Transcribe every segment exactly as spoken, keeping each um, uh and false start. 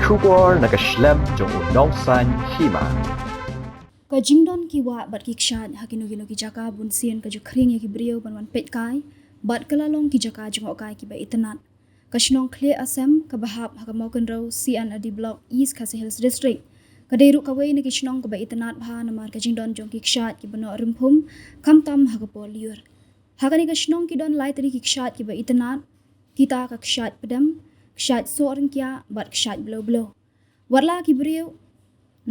Khubor na ka shlem jong u nongsan hima. Ka jingdon ki wah bad ki kshaid ha kino kino ki jaka bun sien ka ju khring ïa ki briew ban wan peit kai bad ka la long ki jaka jngohkai kiba itynnad. Ka shnong Khlieh Asem kaba hap ha ka Mawkynrew C and RD Block, East Khasi Hills District, ka dei ruh kawei na ki shnong kaba itynnad bha namar ka jingdon jong ki kshaid kiba noh rymphum, khamtam ha ka por lyiur. Ha kane ka shnong ki don lai tylli ki kshaid kiba itynnad, kita ka kshaid pdem, kshaid soh ryngkiah bad kshaid blew blew. Wat la ki briew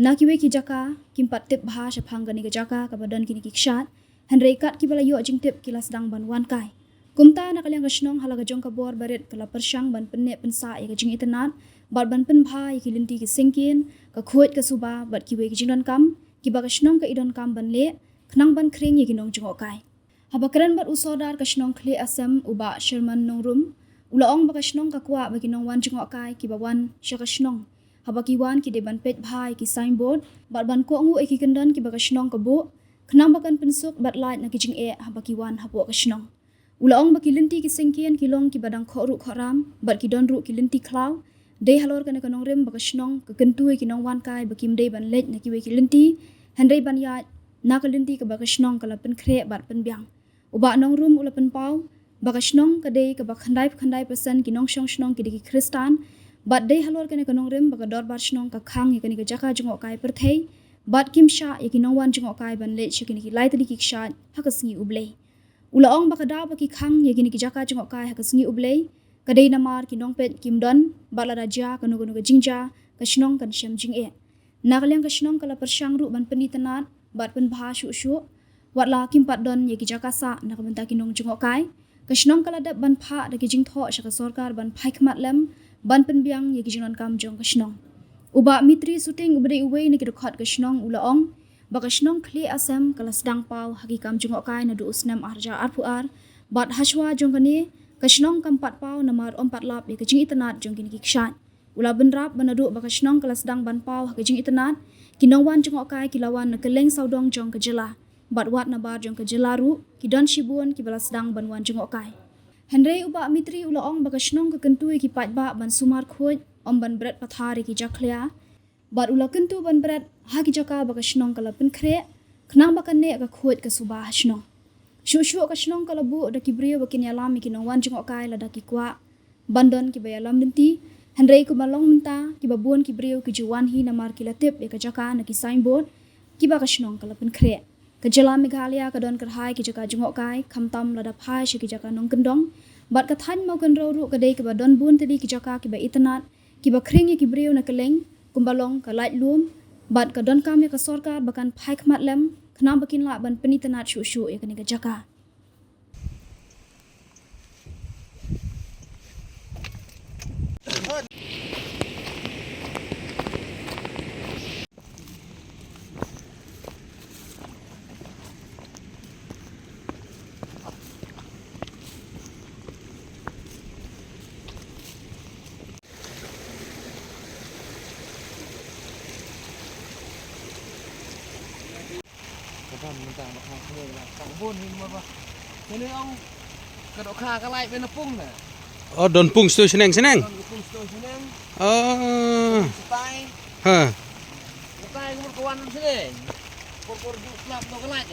na kiwei ki jaka kim pat tip bha shaphang kane ka jaka kaba don kine ki kshaid, hynrei kat kiba la ïoh jingtip ki la sdang ban wan kai. Kumta na ka liang ka shnong ha la ka jong ka bor barit ka la pyrshang ban pynneh pynsah ïa ka jingitynnad bad ban pynbha ïa ki lynti ki syngkien, ka khuid ka suba bad kiwei ki jingdonkam kiba ka shnong ka i donkam ban leh khnang ban khring ïa ki nongjngohkai. Haba kren bad u Sordar ka shnong Khlieh Asem, u Bah Sherman Nongrum, u la ong ba ka shnong ka kwah ba ki nongwan jngohkai kiba wan sha ka shnong, haba ki wan ki dei ban peit bha ïa ki signboard bad ban kohnguh ïa ki kyndon kiba ka shnong ka buh, khnang ba kan pynsuk bad lait na ki jingeh haba ki wan hapoh ka shnong. U la ong ba ki lynti ki syngkien ki long kiba dang khohruh khohram bad ki don ruh ki lynti khlaw. Dei halor kane ka nongrim ba ka shnong ka kyntu ïa ki nongwan kai ba kim dei ban leit na kiwei ki lynti, hynrei ban ïaid na ka lynti kaba ka shnong ka la pynkhreh bad pynbiang. U Bah Nongrum u la pynpaw ba ka shnong ka dei kaba khyndai phew khyndai percent ki nongshong shnong ki dei ki Khristan, bad dei halor kane ka nongrim ba ka dorbar shnong ka khang ïa kane ka jaka jngohkai pyrthei bad kim shah ïa ki nongwan jngohkai ban leit sha kine ki lai tylli ki kshaid ha ka sngi U Blei. U la ong ba ka daw ba ki khang ïa kine ki jaka jngohkai ha ka sngi U Blei ka dei namar ki nongpeit kim don bad lada jia kano kano ka jingjia ka shnong kan shem jingeh. Na ka liang ka shnong ka la pyrshang ruh ban pynitynnad bad pynbha shuh shuh, wat la kim pat don ïa ki jaka sah na ka bynta ki nongjngohkai. Ka shnong ka la dep ban phah da ki jingthoh sha ka sorkar ban phai khmat lem ban pynbiang ïa ki jingdonkam jong ka shnong. U Bah Mitri Suting uba dei uwei na ki dkhot ka shnong u la ong ba ka shnong Khlieh Asem ka la sdang paw ha ki kam jngohkai naduh u snem ar hajar arphew ar, bad hashwa jong kane ka shnong kam pat paw namar ym pat lap ïa ka jingitynnad jong kine ki kshaid. U la bynrap ba naduh ba ka shnong ka la sdang ban paw ha ka jingitynnad, ki nongwan jngohkai ki la wan na kylleng sawdong jong ka jylla, bad wat nabar jong ka jylla ruh ki don shibun kiba la sdang ban wan jngohkai. Hynrei u Bah Mitri u la ong ba ka shnong ka kyntu ïa ki paidbah ban sumar khuid, ym ban bret pathar ïa ki jakhlia, bad u la kyntu ban bret ha ki jaka ba ka shnong ka la pynkhreh khnang ba kan neh ka khuid ka suba ha shnong. Shuh shuh ka shnong ka la buh da ki briew ba kin ïalam ïa ki nongwan jngohkai lada ki kwah ban don kiba ïalam lynti, hynrei kumba long mynta kiba bun ki briew ki ju wan hi namar ki la tip ïa ka jaka na ki signboard kiba ka shnong ka la pynkhreh. Ka jylla Meghalaya ka don kyrhai ki jaka jngohkai, khamtam lada phai sha ki jaka nongkyndong, bad ka thaiñ Mawkynrew ruh ka dei kaba don bun tylli ki jaka kiba itynnad kiba khring ïa ki briew na kylleng, kumba long ka Laitlum, bad ka donkam ïa ka sorkar ba kan phai khmat lem khnang ba kin lah ban pynitynnad shuh shuh ïa kane ka jaka. Ka don mynta ba khang khmih la ka bun hin ma ba. Kane ong ka dohkha ka lai ben pung na. Oh, don pung sto shneng shneng. Don pung sto shneng. Oh. Stai. Ha. Stai ka mut ka wan shneng. Por por ju slap no ka lai.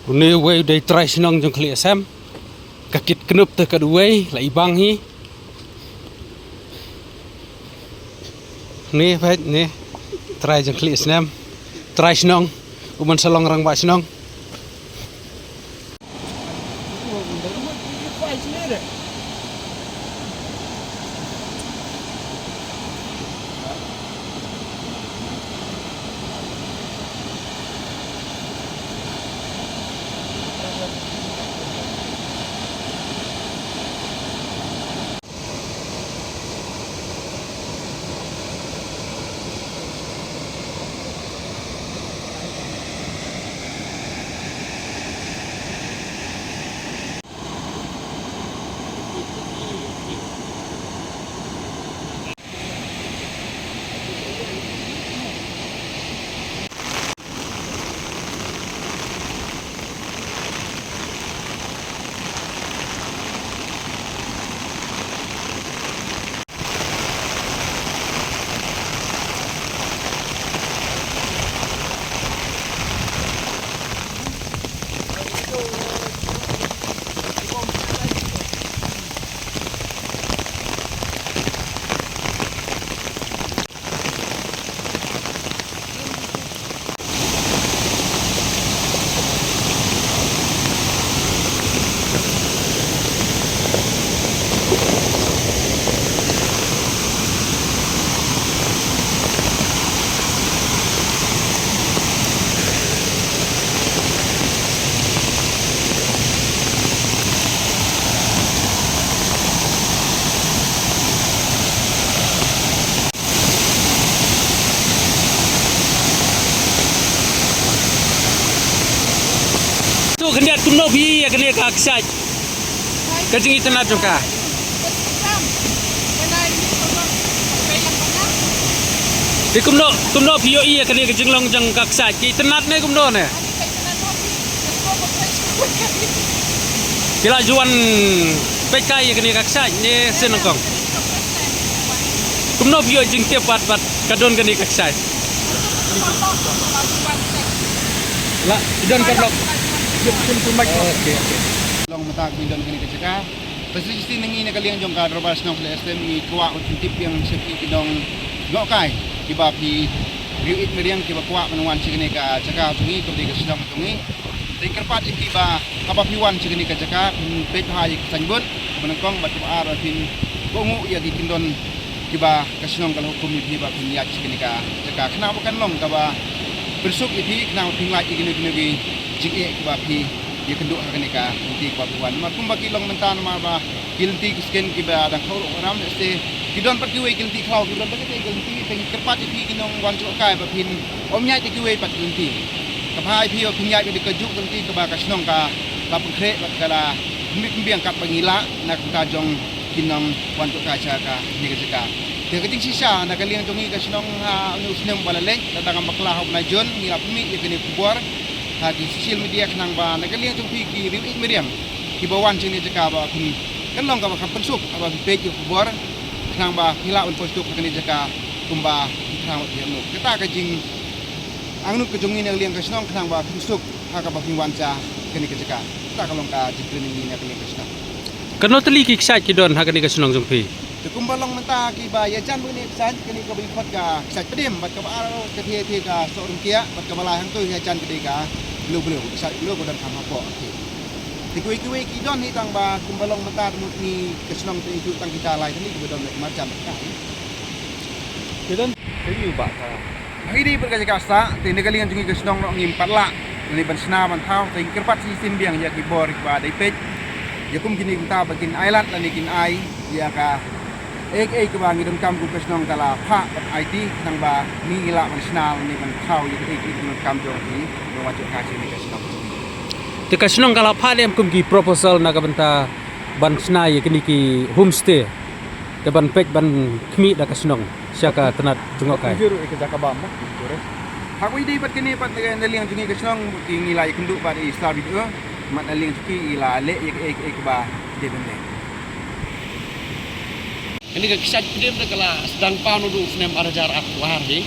Une uwei u dei trai shnong jong Khlieh Sem. Ka kit knup te ka duwei la i bang hi. Ni phet ni. Trai jong Khlieh Sem. Trai shnong. U man sa long rangbah shnong. Khyndiat, kumno phi ïohi ïa kane ka kshaid, ka jingitynnad jong ka? Te kumno, kumno phi ïohi ïa kane ka jinglong jong ka kshaid, ki itynnad ne kumno ne? Ki la ju wan peit kai ïa kane ka kshaid ne shisien nyngkong? Kumno phi ïohi jingtip pat, pat ka don kane ka kshaid? La, don ka blok. Jom, jom, jom, mic. Oh, okay, okay. Long mynta ki don kane ka jaka. Te shisien ngi na ka liang jong ka Dorbar Shnong Pule Estem ngi kwah ban pyntip biang sha phi ki nongjngohkai kiba phi riewieid mariang kiba kwah ban wan sha kane ka jaka jong ngi, kaba dei ka shnong jong ngi. Te kyrpad ïa phi ba haba phi wan sha kane ka jaka phin peit bha ïa ki signboard, kaba nyngkong, bad kaba ar ba phin kohnguh ïa ki kyndon kiba ka shnong ka la hukum ïa phi ba phin ïaid sha kane ka jaka, khnang ba kan long kaba pynsuk ïa phi, khnang ba phin lait ïa kino kino ki jingeh kiba phi ïakynduh ha kane ka lynti kaba phi wan. Namar kumba ki long mynta, namar ba ki lynti ki sken kiba dang khaw ruh ram, lehse ki don pat kiwei ki lynti khlaw, ki don pat kiwei ki lynti, te ngi kyrpad ïa phi ki nongwan jngohkai ba phin ym ïaid ïa kiwei pat ki lynti. Ka bha ïa phi ba phin ïaid ïa ka juh ka lynti kaba ka shnong ka la pynkhreh bad ka la pynbiang katba ngi lah na ka bynta jong ki nongwan jngohkai sha kane ka jaka. Te ka jingshisha na ka liang jong ngi ka shnong, ha une u snem ba la leit, lada ngam bakla ha u bnai Jun ngi la pynmih ïa kane ka khubor ha ki social media, khnang ba na ka liang jong phi ki riewieid mariang kiba wan sha kane ka jaka ba phin, kan long kaba kham pynsuk haba phi peit ïa ka khubor, khnang ba phi lah ban poi suk ha kane ka jaka kumba phi thrang ba phi ïoh. Kata ka jingangnud ka jong ngi na ka liang ka shnong, khnang ba phin suk ha kaba phi wan sha kane ka jaka. Kata ka long ka jingkren jong ngi na ka liang ka shnong. Katno tylli ki kshaid ki don ha kane ka shnong jong phi? Te kumba long mynta kiba ïajan bun ki kshaid, kane kaba ngi khot ka kshaid Pdem, bad kaba ar ka thie thie ka Soh Rynkiah, bad kaba lai hangto ïajan ka dei ka Blew Blew, kshaid Blew ka don kham hapoh. Te kiwei kiwei ki don hi tang ba kumba long mynta te mut ngi ka shnong te ngi ju tang kita lai tylli kiba don na ki marjan bad kai. Ki don. Te ïu ba ka. Ba ngi dei bad ka jaka sah, te na ka liang jong ngi ka shnong ruh ngim pat lah lane ban shna ban thaw, te ngi kyrpad shisien biang ïa ki bor kiba dei peit ïa kum kine, kumta ba kin ailad lane kin ai ïa kaei kaei kaba ngi donkam, kum ka shnong ka la phah ban aiti, khnang ba ngi lah ban shna lane ban thaw ïa kaei kaei kaba donkam jong ki nongwan jngohkai sha kane ka shnong. Te ka shnong ka la phah ne em kum ki proposal na ka bynta ban shna ïa kine ki homestay, te ban peit ban khmih da ka shnong sha ka tnat jngohkai? Ka pynjur ïa ka jaka bam ba ki jur. Ha kaba ïadei bad kane pat na liang jong ngi ka shnong, ki ngi la ïakynduh bad i Star Video, mat na liang jong ki i la leh ïa kaei kaei kaba dei ban leh. Kane ka kshaid Pdem te ka la sdang paw naduh u snem ar hajar arphew ar hi.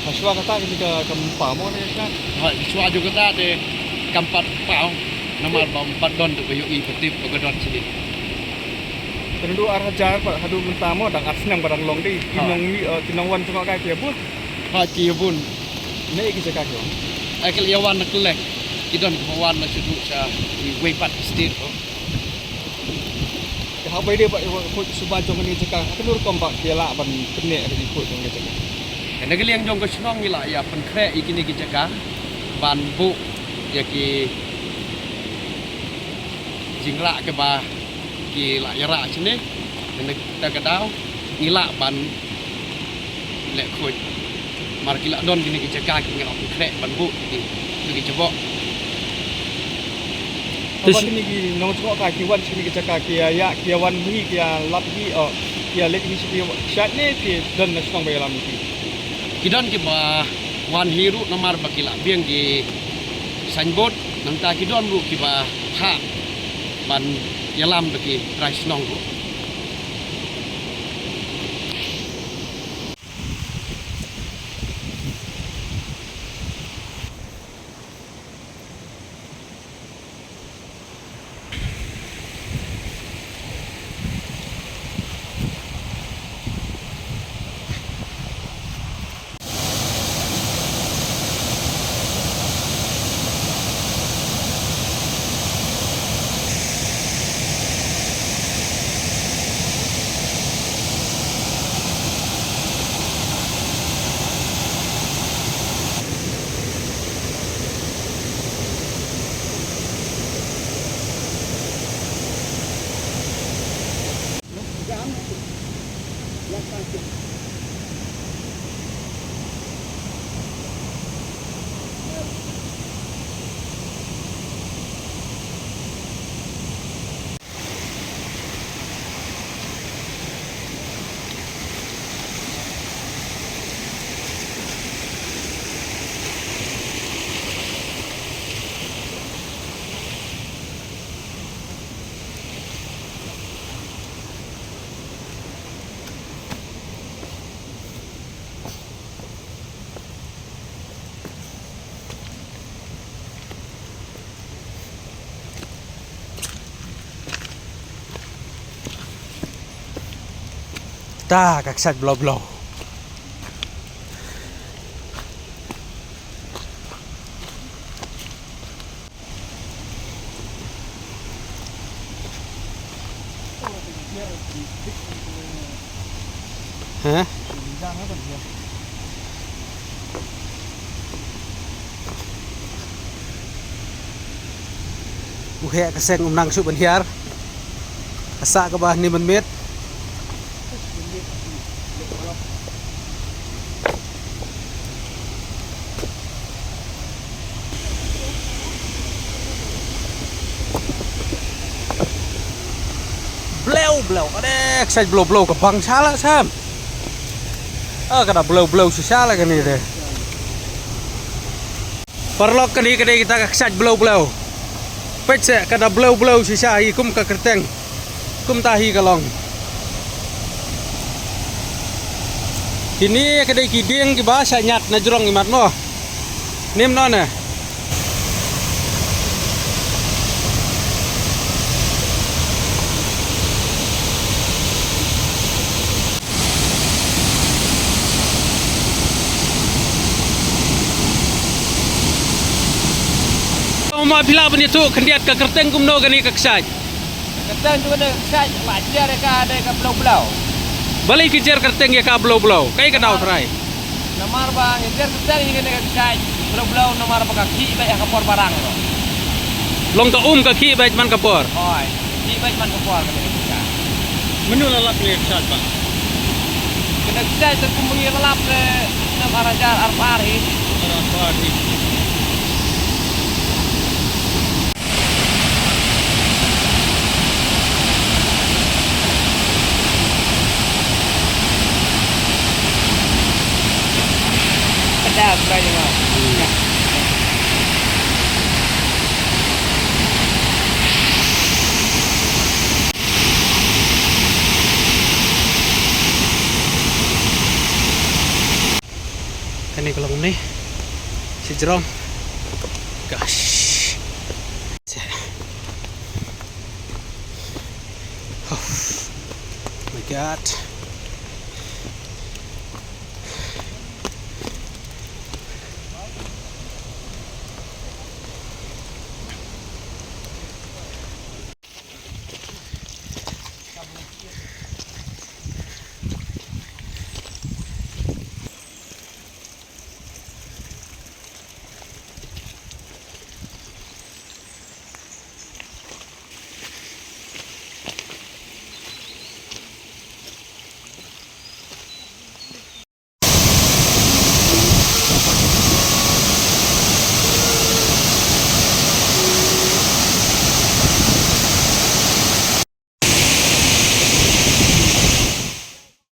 Hashwa kata kane ka kam paw mo kane ka kshaid? Hooid, hashwa jong kata te kam pat paw. Namar ba ym pat don te ba ïohi ba tip ba ka don shane. Te naduh ar hajar pat haduh mynta mo dang ar snem ka dang long dei. Ki nong, eh, ki nongwan jngohkai ki ïa bud. Hooid, ki ïa bud. Ne ki jaka ki wan. Ai, ki la ïa wan na kylleng. Ki don kiba wan na shuh shuh sha kiwei pat ki state ko. Te haba ïadei bad ïa ka khuid suba jong kane ka jaka, ha kano rukom ba ki ïa lah ban pynneh ïa ka jingkhuid jong kane ka jaka? Te na ka liang jong ka shnong ngi la ïa pynkhreh ïa kine ki jaka ban buh ïa ki jinglah kiba ki la ïarah shane. Te na kata ka daw ngi lah ban leh khuid. Mar ki la don kine ki jaka ki ngi la pynkhreh ban buh ki, ki jaboh. Haba kine ki nongjngohkai ki wan sha kine ki jaka ki ïa, ïa, ki ïa wan hi, ki ïa lap hi, oh, ki ïa leit hi sha ki kshaid ne ki don na shnong ba ïalam ïa ki? Ki don kiba wan hi ruh namar ba ki la biang ki signboard, nangta ki don ruh kiba phah ban ïalam da ki trai shnong ruh. Da ka kshaid blew blew. Hah? U heh ka seng um nang shuh ban hiar. Ka sah kaba hynne mynmiet. Blew blew, ka dei kshaid blew blew ka bang sha la sam. Ah, ka da blew blew shisha la kane de. Paralok, kane ka dei kita ka kshaid blew blew. Peit seh, ka da blew blew shisha hi kum ka kyrteng. Kumta hi ka long. Kine ka dei ki dieng kiba shah ñiad na jrong imat mo. Nim no ne. Ong ma phi lah ban ïathuh khyndiat ka kyrteng kumno kane ka kshaid. Kyrteng tu kane ka kshaid, ma jer ka dei ka blew blew. Balei ki jer kyrteng ïa ka blew blew? Kaei ka daw trai? Namar ba ngi jer kyrteng ïa kane ka kshaid blew blew namar ba ka khih beit ha ka por barang. Long ka um ka khih beit man ka por. Hooid. Khih beit man ka por kane ka kshaid. Mano la lap kane ka kshaid ba? Kane ka kshaid te kum ngi la lap ne snem ar hajar arphew ar hi. Ar hajar arphew ar hi. Pedas, Bang Jamal. Kane ka long ne shi jrong. Gosh. Oh my God.